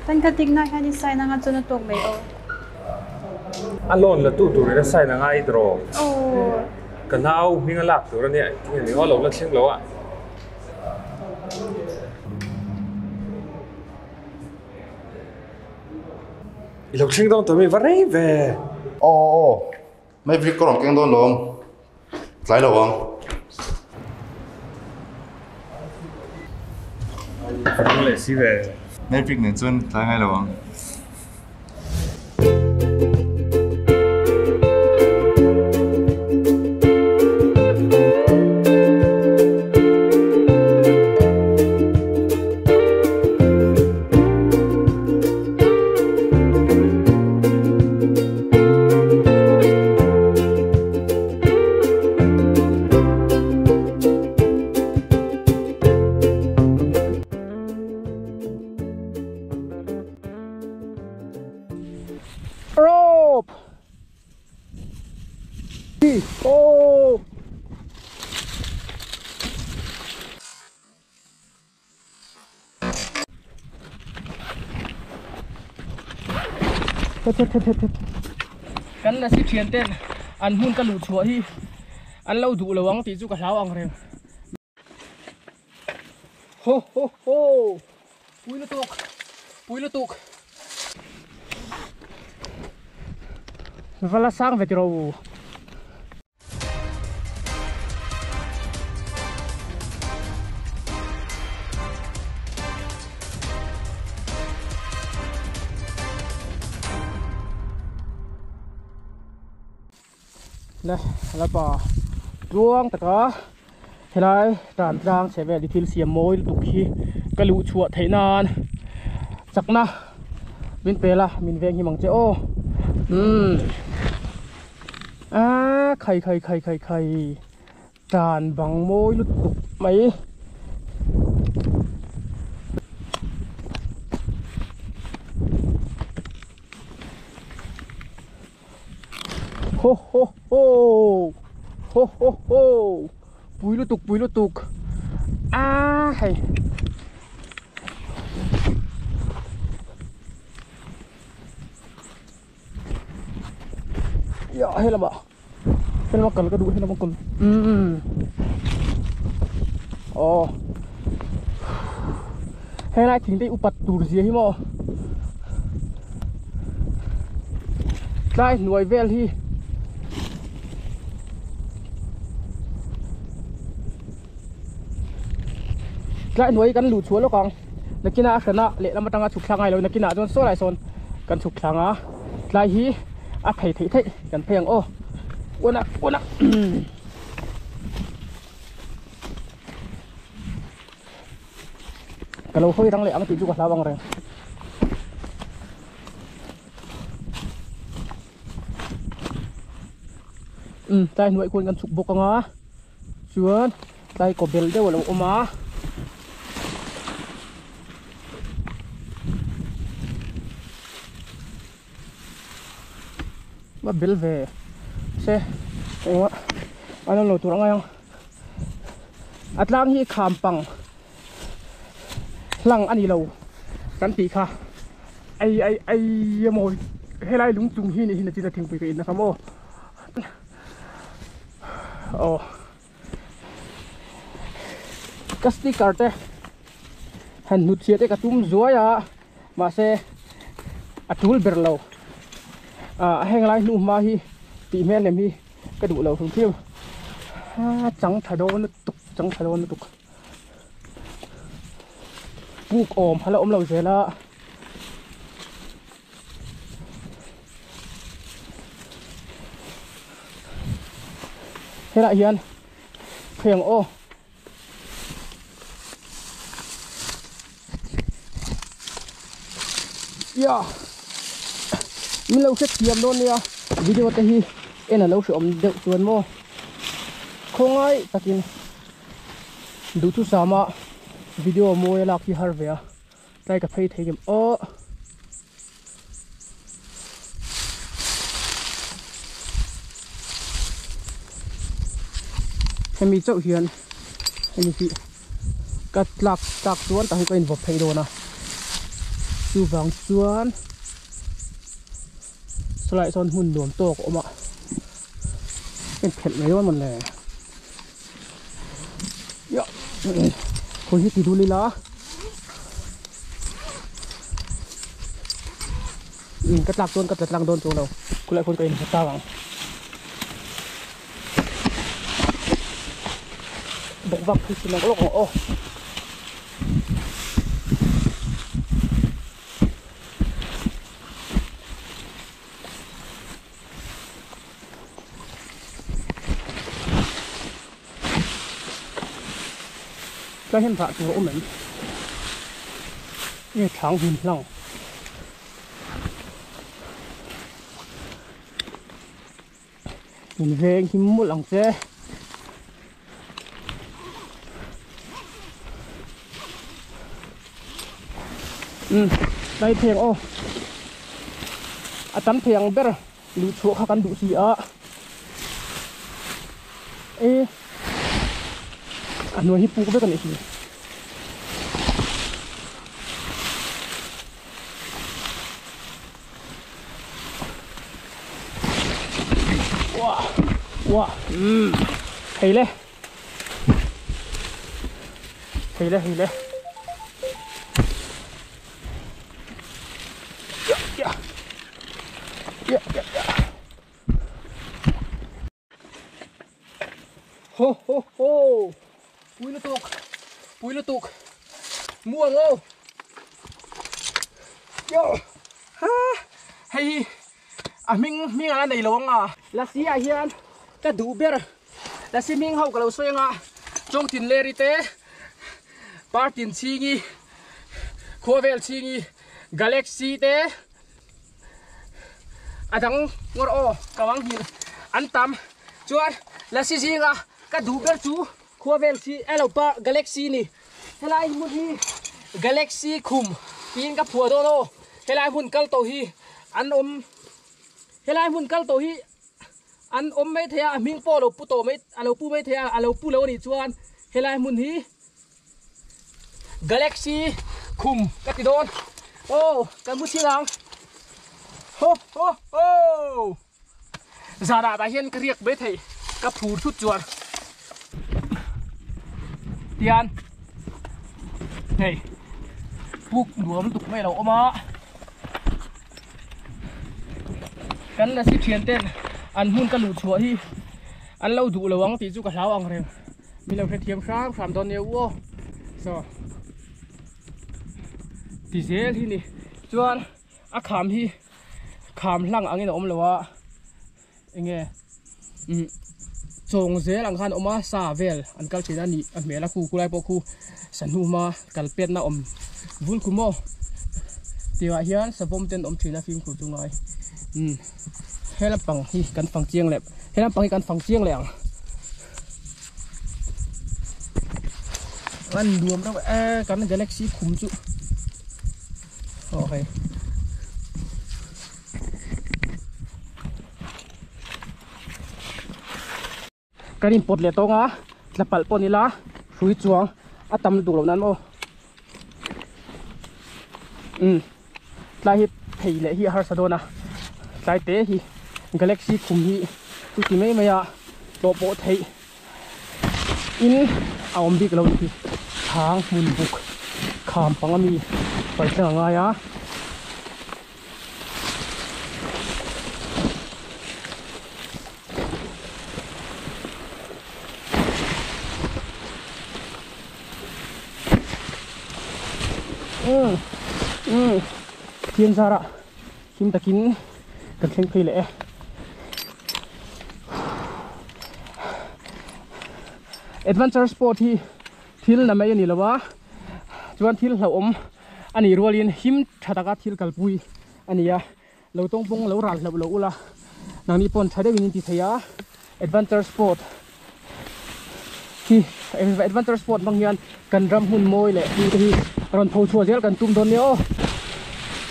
Kan ka tikna hian i sign anga chuan a tawk mai aw. A loan la tu turin a sign anga i draw. Aw. Ka nau hming a lak tur ania engtin nge ni aw lo la thleng lo a. I lo thleng dawn tawh mi va rei ve. Aw aw aw. Maverick ka rawn keng dawn lawm. Tlai lo ang. Rang leh si ve. Maverick nen chuan tlai ngai lo ang. Rope! Oh! Kan lasi thian ten an hmun ka luh chhuah hi an lo duh lo ang tih chu ka hlau ang reng. Ho ho ho! Pui lutuk! Pui lutuk! Va la sang ve tiraw u. Le lapa tluang taka helai tan tlang chhe vel hi thil siam mawi lutuk hi ka luh chhuah theih nan chakna min pe la min veng hi mang che aw umm. A khai khai khai khai khai tan bang mawi lutuk mai. Ho ho ho ho ho ho pui lutuk pui lutuk a hei. Ya he lamah he lama kal ka duh he lama kal umm aw helai thing te hi upat tur zia hi maw tlai hnuai vel hi tlai hnuai hi kan luh chhuah lawk ang nakinah a hranah lehlam atanga chhuk thlak ngailo nakinah chuan saw lai sawn kan chhuk thlang a tlai hi a thei theih theih kan phei ang aw uana uana ka lo hawi rang leh ang tih chu ka hlau ang reng. Um tlai hnuai khuan kan chhuk bawk anga chuan tlai kaw bel deuh a lo awm a. Va bel ve se engmah an awm lo tur angai ang a tlang hi kham pang hlang a ni lo kan tih kha ai ai ai emaw helai lung chung hi ni hi nachin a thingpui ka in na kha maw aw. Ka sticker te han hnut chhiat te ka tum zuai a mahse a tul ber lo ah heng lai hnu hma hi tih hmel lem hi ka duh lo hrim hrim a chang tha dawn lutuk chang tha dawn lutuk puk awm hala awm lo zel a. Helaiah hian phei ang aw. Ya min lo hre thiam dawn nia video te hi en a lo hre awm deuh chuan maw khawngai takin duhthusama video mawi a lak hi har ve a. Tlai ka phei thei em aw. Hemi chauh hian hemi hi ka tlak tak chuan tah hi ka invawp phei dawn a. Chu vang chuan sawlai sawn hmun nuam tawk a awm a en phelh mai dawn mawnle ia khawi hi ti dul ila ka tlak chuan ka tla tlang dawn chuang lo khulai khawn ka inhmu tak ang. Bawk vak phei chu lawk lawk ang aw. Tlai hian rah tur a awm em? Nge thlang hmun hlang? Min veng him mawlh ang che. Um tlai pheng aw a tam thei ang ber luh chhuah kha kan duh si a e a hnuai hi puk vek a nih hi. Wow, hei le hei le hei le ya ya ya ya ya Ho ho ho pui lutuk pui lutuk muang aw yo ha hei hi a hming hming ala nei lo anga lasi ah hian ka duh ber lasi hming ho ka lo sawi anga chawngtin leri te partin chhingi khuavel chhingi galaxy te A dang ngawr aw ka wang hil an tam chuan lasi zinga ka duh ber chu khua vel si elo pa galaxy ni helai hmun hi galaxy khum tiin ka phuah dawn aw helai hmun kal tawh hi an awm helai hmun kal tawh hi an awm mai thei a a hming pawh a lo pu tawh mai a lo pu mai thei a a lo pu lo a nih chuan helai hmun hi Galaxy khum ka ti dawn aw kan mu chhin ang ho ho ho zanah tah hian ka riak mai thei ka phur thut chuan tian hei puk nuam lutuk mai a lo awm a kan la si thian ten an hmun ka luh chhuah hi an lo duh lo ang tih chu ka hlau ang reng. Min lo hrethiam hram hram dawn nia u aw. So ti zel hi ni. Chuan a kham hi kham hlang angin a awm lo a. Enge um chawng zel ang khan a awm a sa vel an kal thin a ni a hmel a khu khulai pawh khu sahnu hma kal petna awm vul khum aw. Tirah hian savawm ten awm thin a fimkhur chu ngai. Um he lampang hi kan fang chiang leh he lampang hi kan fang chiang leh ang. An nuam reuh e kan galaxy khum chu aw hei kan in pawt leh tawng a tla palh pawh ni la hrui chuang a tam lutuk loh nan maw um tlai hi phei leh hi a harsa dawn a tlai te hi galaxy khum hi chu ti mai mai a tlawh pawh theih in a awm bik lo ni chhang hmun buk kham pang ami paltlang a ngai a. Um um thian zara him takin kan thleng phei leh e adventure sport hi thil na mai ani lo a chuan thil hlauhawm ani rualin him tha taka thil kalpui ani a lo tawngpawng lo ral hlauh lo ula nangni pawn tha deuhin in ti thei a adventure sport hi adventure sport hmang hian kan ram hmun mawi leh hmun te hi rawn tho chhuah zel kan tum dawn nia aw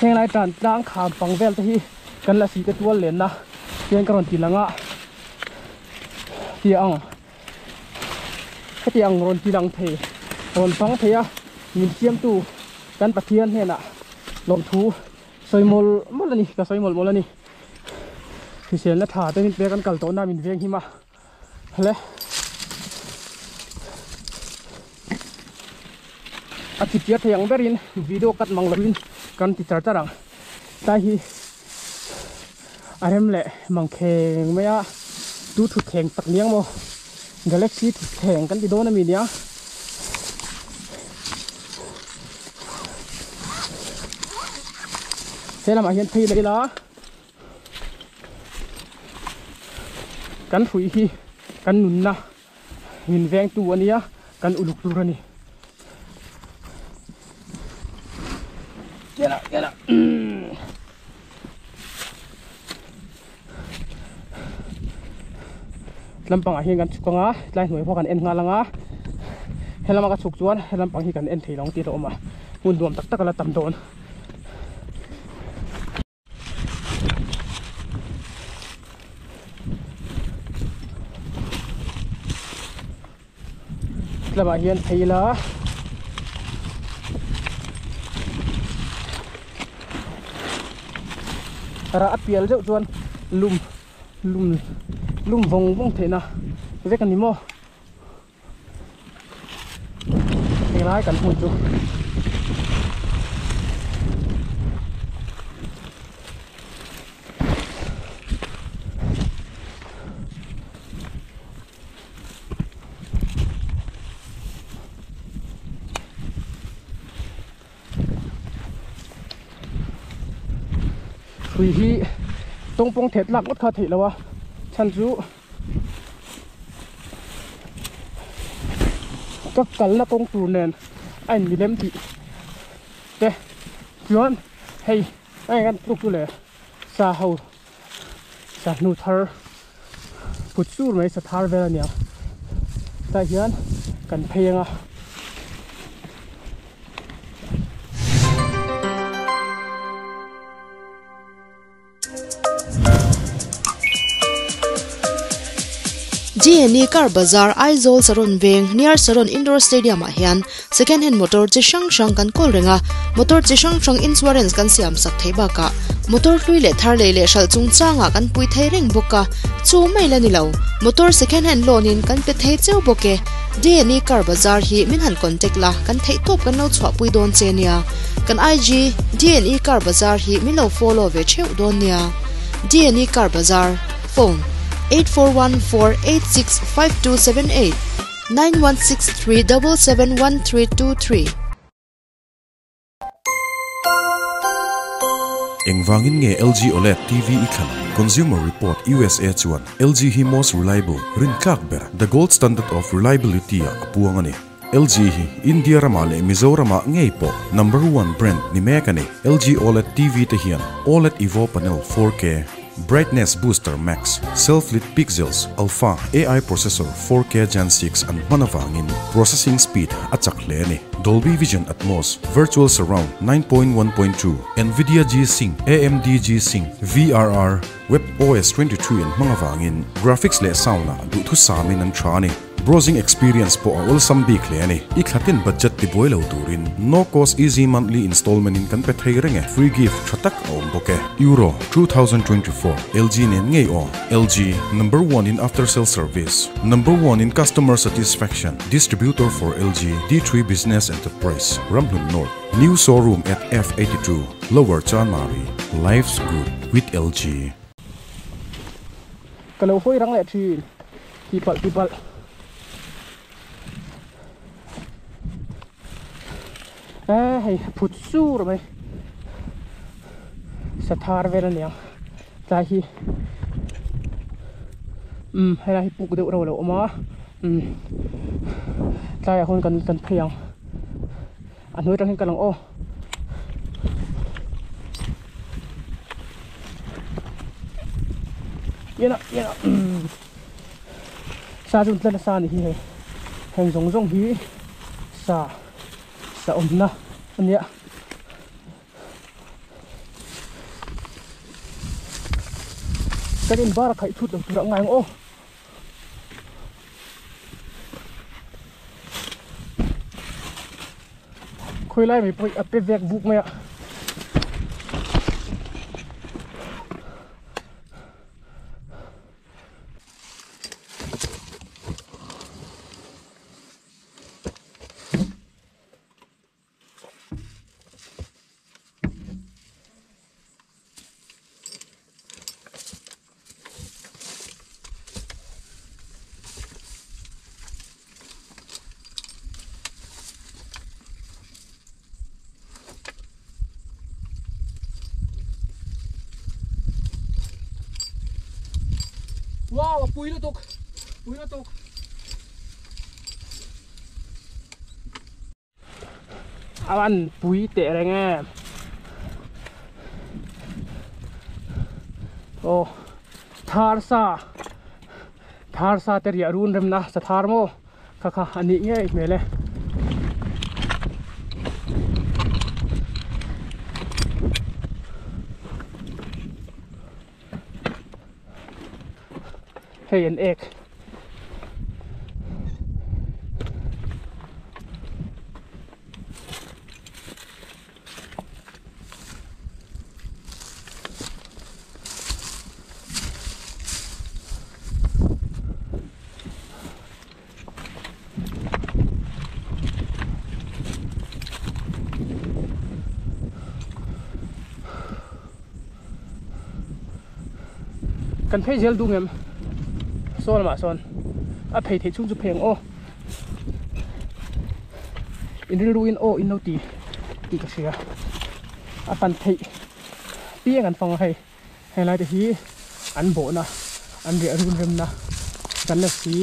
heng lai tan tlang kham pang vel te hi kan la si te tual lenna hian ka rawn ti lang a ti ang heti ang rawn ti lang thei rawn fang thei a min siamtu kan Pathian hnenah. Lawm thu sawi mawl mawl a ni, ka sawi mawl mawl a ni. Hriselna tha te min pek an kal tawhna min veng him a hle. A chipchiar thei ang berin video cut mang lovin kan ti char char ang. Tlai hi a rem leh mang kheng mai a, tu thutthleng tak niang maw galaxy thutthleng kan ti dawn a mi nia. He lamah hian phei leh ila kan hrui hi kan nunna min vengtu a nia kan uluk tur a ni. Kela kela Lampangah hian kan chhuk anga tlai hnuai pawh kan en nghal anga helama ka chhuk chuan he lampang hi kan en thei lo ang tih a awm a hmun nuam tak tak a la tam dawn. Lamah hian phei ila rah a pial deuh chuan lum lum lum vawng vawng theihna vek a ni maw. Helai kan hmun chu hrui hi tawngpawng thet lak ngawt kha a theih loh a chhan chu ka kalna kawng tur nen a in milem tih te chuan hei a eng an tluk chu le sa ho sa hnu thar put sur mai sa thar vel a nia tah hian kan phei ang a. GNE Car Bazar Aizawl Saron Veng near Saron Indoor Stadium ah hian second hand motor chi hrang hrang kan kawl reng a, motor chi hrang hrang insurance kan siam sak theih bakah motor hlui leh thar lei leh hralh chungchangah kan pui thei reng bawk a, chu mai la ni lo, motor second hand loan in kan pe thei cheu bawk e. GNE Car Bazar hi min han contact la, kan theih tawp kan lo chhuahpui dawn che nia. Kan IG DNE Car Bazar hi min lo follow ve theuh dawn nia. DNE Car Bazar, Phone, 8414865278, 9163771323. Engvangin nge LG OLED TV i thlan ang? Consumer Report USA chuan LG hi most reliable, rintlak ber, the gold standard of reliability ah a puang a ni. LG hi India ramah leh Mizoramah ngei pawh number one brand ni mek a ni. LG OLED TV te hian OLED Evo Panel 4K, Brightness Booster Max, Self-Lit Pixels, Alpha AI Processor 4K Gen 6 an hman avangin processing speed a chak hle a ni. Dolby Vision Atmos, Virtual Surround 9.1.2, Nvidia G-Sync, AMD G-Sync, VRR, WebOS 23 an hmang avangin graphics leh sound-ah duhthusamin an tha a ni. Browsing experience pawh a awlsam bik hle a ni. I thlatin budget ti buai lo turin no cost easy monthly installment in kan pe thei reng e. Free gift tha tak a awm bawk e. Euro 2024 LG nen ngei aw. LG, number one in after sale service, number one in customer satisfaction, distributor for LG, D3 Business Enterprise, Ramhlun North, new showroom at F82, Lower Chanmari. Life's good with LG. Ka lo hawi rang leh thin tihpalh tihpalh e hei phut sur mai sathar vel aniang tlai hi umm helai hi puk deuh reuh alo awm a umm tlaiah khawn kan kan phei ang a hnuai atang hian ka lang aw. Yana yana sa chu tlat sa ni hi hei heng zawng zawng hi sa sa awmna ania kan in bar a khaih thut lo tur a ngai ang aw. Khawilai mai pawh hi a pe vek vuk mai a. Pui lutuk pui lutuk. Awan pui teh reng em. Aw thar sa thar sa te riah run remna sa thar maw kha kha a nih ngei hmel e. Hei an ek. Kan phei zel duh ngem saw lamah sawn a phei theih chhung chu phei ang aw in rilru in aw in lo ti tih ka hria a pan theih piang an fang a hei Helai te hi an bawhna an riah run remna kan la si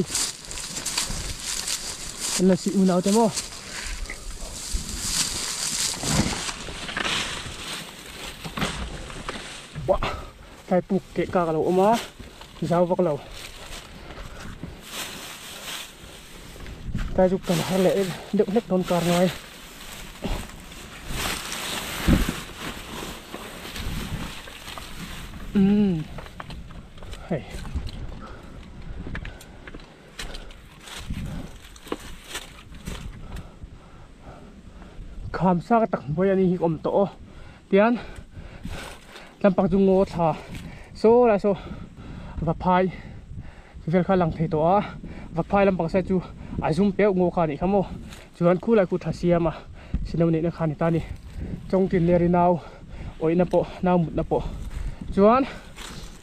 kan la si unau te maw. Wah tlai puk keh kak a lo awm a zau vak lo tlai chu kan har leh deuh hlek dawn kar ngai. Umm hei kham sa ka tak hnuai ani hi ka awm tawh aw tian tlampang chu ngaw thla saw lai saw vaphai vel kha a lang thei tawh a vaphai lampang side chu a zum peuh ngaw kha a nih kha maw. Chuan khulai khu tha siam a sino neihna kha a ni ta a ni. Chawngtin leh ri nau awihna pawh nau mutna pawh chuan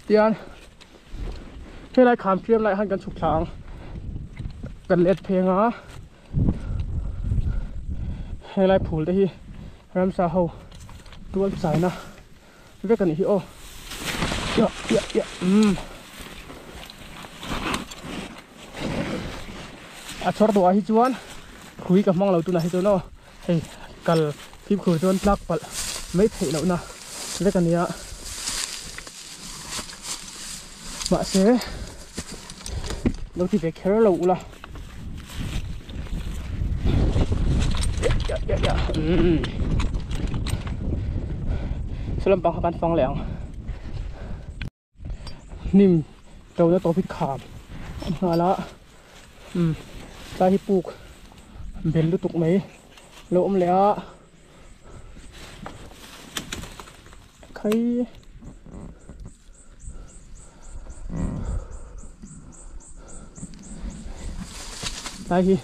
tian helai kham hriam lai han kan chhuk thla ang kan let pheng a helai phul te hi ramsa ho tual chaina vek a nih hi aw ya ya ya umm. A chhawr duah hi chuan hrui ka hmang lo tunah hi chuan aw hei kal fimkhur chuan tlak palh mai theih lohna vek a nia mahse lo ti ve kher lo ula saw lampang kha kan fang leh ang. Hnim to na tawp hi kham a nghal a umm tlai hi puk bel lutuk mai lo awm leh a khai tlai hi.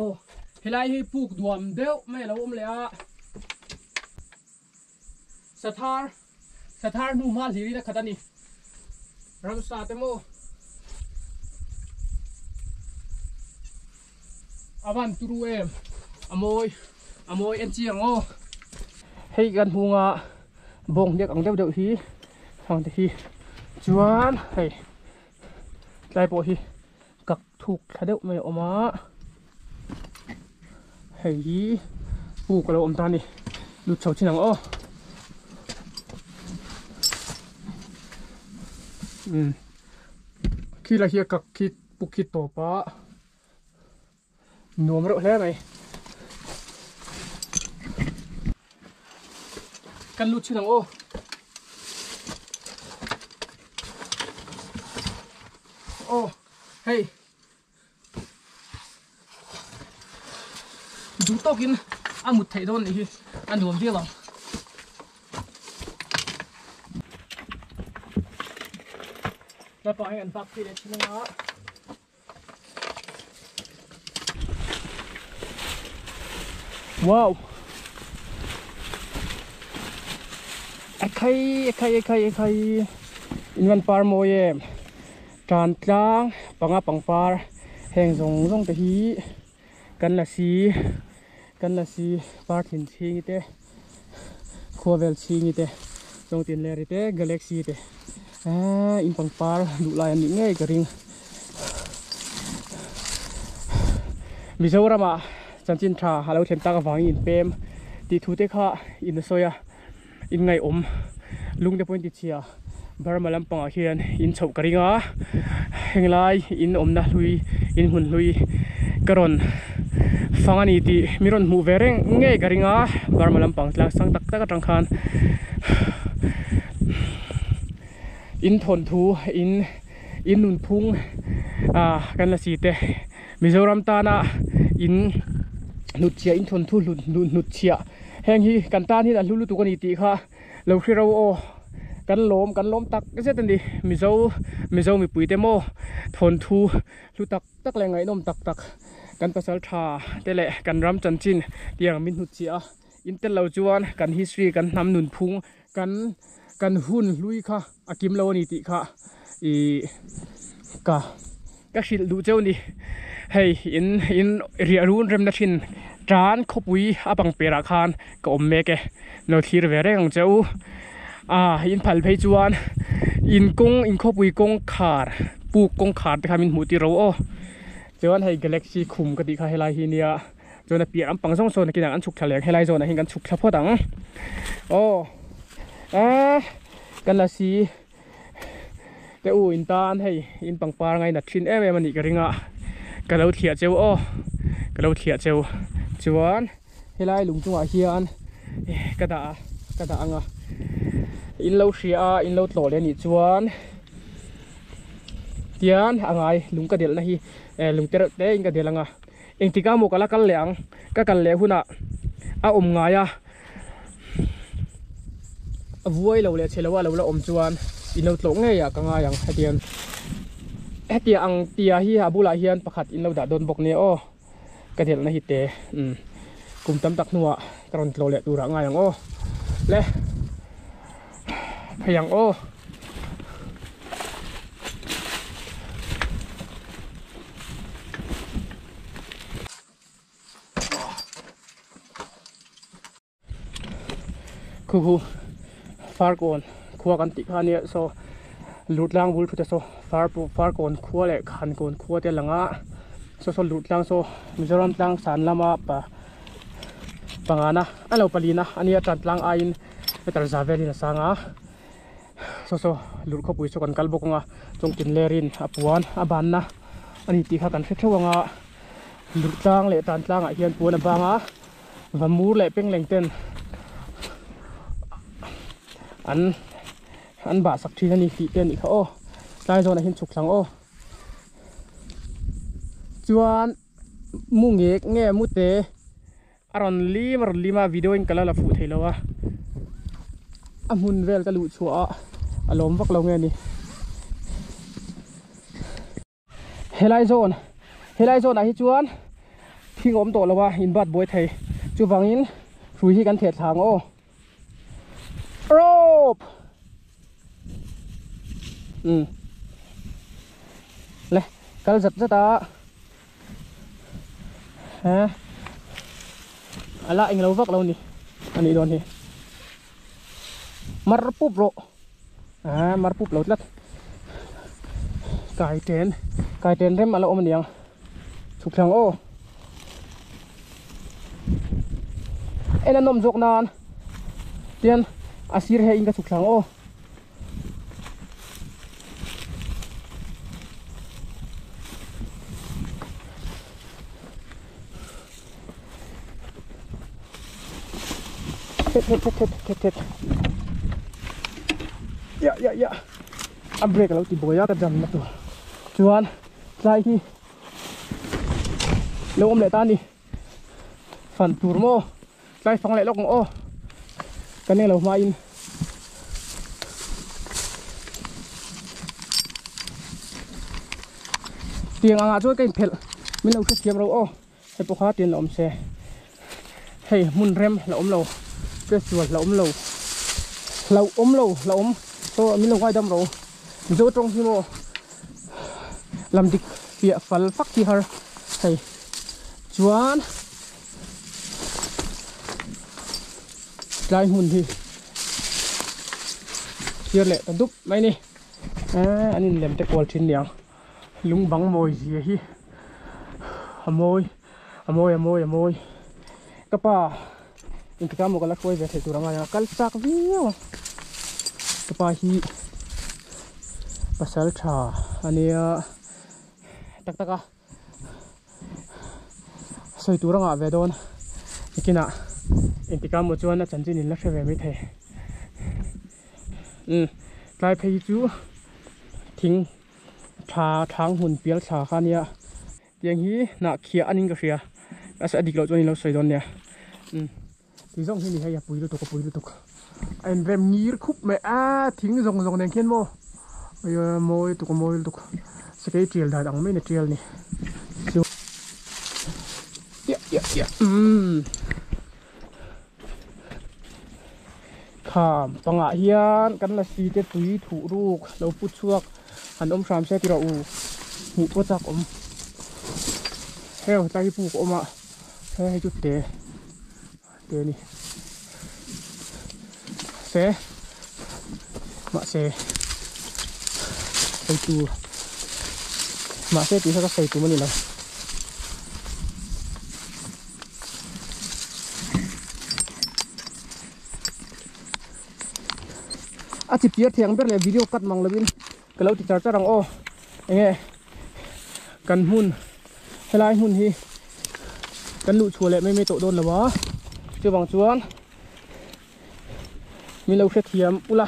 Aw helai hi puk duam deuh mai a lo awm leh a sathar sathar hnu hma hlir in a khat a ni ramsa te maw a van turu em a mawi a mawi en chiang aw hei kan hnunga bawng hniak ang deuh deuh hi hang te hi chuan hei tlai pawh hi kak thuk thla deuh mai a awm a hei hi puk a lo awm ta a ni lut chho chin ang aw umm khilai hi a kak khi puk khi tawp a. Nuam reuh hle mai. Kan lut chin ang aw. Aw, hei. Duh tawkin a mut theih dawn nih hi a nuam viau ang. Tlapa hei an bak phei leh thin anga. Wow. Akhai akhai akhai akhai in van par mawi em tan tlang panga pangpar heng zawng zawng te hi kan la si. Kan la si par thin chhingi te khuavel chhingi te chongtin leri te galaxy te in pangpar duh lai an nih ngei ka ring. Mizoram ah chanchin tha a lo thlen tak avangin in pem tih thu te kha in a sawi a in ngaihawm lung te pawh in ti chhia Burma lampangah hian in chhoh ka ring a henglai in awmna hlui in hmun hlui ka rawn fang a ni tih mi rawn hmuh ve reng ngei ka ring a Burma lampang tlang sang tak tak atang khan in thawnthu in in nunphung ah kan la si te Mizoram tana in hnutchhiah in thawnthu hnutchhiah heng hi kan tan hian a hlu lutuk a ni tih kha. Lo hre ro aw, kan lawm kan lawm tak zet a ni. Mizo Mizo mipui te maw thawnthu hlu tak tak leh ngaihnawm tak tak kan pasal tha te leh kan ram chanchin tiang min hnut chiah a. In tel lo chuan kan history kan hnam nunphung kan kan hun hlui kha a kim lo a ni tih kha ih ka ka hrilh duh cheu a ni. Hei in in riah run remna thin tan khawpui a pang perah khan ka awm mek e lo thlir ve reng ang che u a in phal phei chuan in kawng in khawpui kawngkhar puk kawngkhar te kha min hmuh tir ro aw chuan hei galaxy khum ka tih kha helai hi nia chuan a piah lampang zawng sawn nakinah an chhuk thla leh ang helai zawnah hian kan chhuk thla phawt ang aw eh kan la si. Te u in tan hei in pangpar ngainat thin em em a nih ka ring a ka lo thliah cheu aw ka lo thliah cheu chuan helai lung chungah hian ka dah a ka dah ang a in lo hria a in lo tlawh leh a nih chuan tian a ngai lung ka delh na hi lung te reuh te in ka delh ang a engtik ah maw ka la kal leh ang ka kal leh hunah a awm ngai a. Vuai lo leh chhe lo a lo la awm chuan in lo tlawh ngei ah ka ngai ang hetiang hetiang ang tia hi a bulah hian pakhat in lo dah dawn bawk nia aw ka delhna hi te umm kum tam tak hnuah ka rawn tlawh leh turah ngai ang aw le phei ang aw. Khu khu Farkawn khua kan tih kha ania saw Lurhtlang bul thute saw far pawh Farkawn khua leh Khankawn khua te a lang a saw saw Lurhtlang saw Mizoram tlang san lama pa pangana a lo palina ania tan tlang aiin meter za velin a sang a saw saw Lurh khawpui saw kan kal bawk ang a chawngtin lerin a puan a banna a ni tih kha kan hre theuh ang a. Lurh tlang leh tan tlangah hian puan a bang a vamur leh pengleng ten an an bah sak thin a ni tih te a nih kha aw tlai zawnah hian chhuk thlang aw chuan mu ngek nge mu te a rawn lim a rawn lim a video in ka la la fuh thei lo a a hmun vel ka luh chhuah a a lawm vak lo nge ni. Helai zawn helai zawnah hi chuan thing a awm tawh lo a in bat buai thei chuvangin hrui hi kan theh thla ang aw rope um le kal zat zat a he ala englo vak lo ni anih dawn hi mar pup rawh. Ah mar pup lo tlat kai ten kai ten rem ala awm aniang chhuk thlang aw en a nawm zawk nan tian a sir he in ka chhuk thlang aw Het het het het het het Ya ya ya a break alo ti buai a ka jam na tur chuan tlai hi lo awm leh ta a ni fan tur maw tlai fang leh lawk ang aw kan eng lo hmain tiang angah chuan ka inphelh min lo hrethiam ro aw. Hei pawh kha tin la awm se hei hmun rem la awm lo festival la awm lo hlauh awm lo la awm saw min lo ngaidam ro mizo tawng hi maw lam dik fiah fal fak hi har hei chuan. Tlai hmun hi thlir leh ta dup mai ni. An inlem te kual thin niang. Lung bang mawi zia hi a mawi a mawi a mawi a mawi. Ka pa intikah maw ka la hruai ve theih tur a ngai a, kal chak viau a. Ka pa hi pasal tha a nia tak tak a. Sawi tur a ngah ve dawn nikinah engtikah maw chuan a chanchin in la hre ve maithei umm tlai phei hi chu thing tha thang hmun pial thla kha ania tiang hi hnah khiah a niin ka hria a dik loh chuan in lo sawi dawn nia umm. Ti zawng hi ni hei a pui lutuk a pui lutuk a inrem ngir khup mai a thing zawng zawng nen khian maw aia mawi lutuk a mawi lutuk sakei tial dan ang maiin a tial ni chu umm kham pangah hian kan lasi te tui thuh ruk lo pu chhuak han awm hram se tiraw u hmuh pawh chak awm heng tlai hi puk a awm a. He hei chu te te a ni se mahse sawi tur mahse tih kha ka sawi tum a ni lo. A chi piar thei ang ber leh video cut mang lovin ka lo ti char char ang aw enge kan hmun helai hmun hi kan luh chhuah leh mai mai tawh dawn lo a chuvang chuan min lo hrethiam ula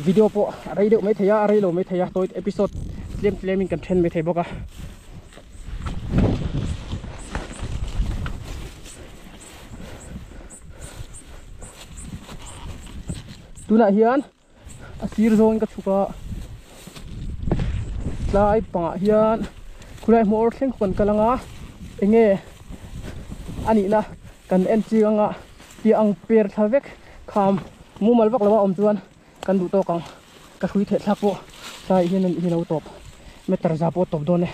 video pawh a rei deuh maithei a a rei lo maithei a tawi episode tlem tlem in kan then maithei bawk a. Tunah hian a sir zawngin ka chhuk a tlai pangah hian khulai hmawr thleng khaw kan kal anga enge a nihna kan en chiang anga tih ang per thla vek kham mumal vak lo a awm chuan kan duh tawk ang ka hrui theih thlak pawh tlai hian a nih hi lo tawp meter za pawh a tawp dawn e.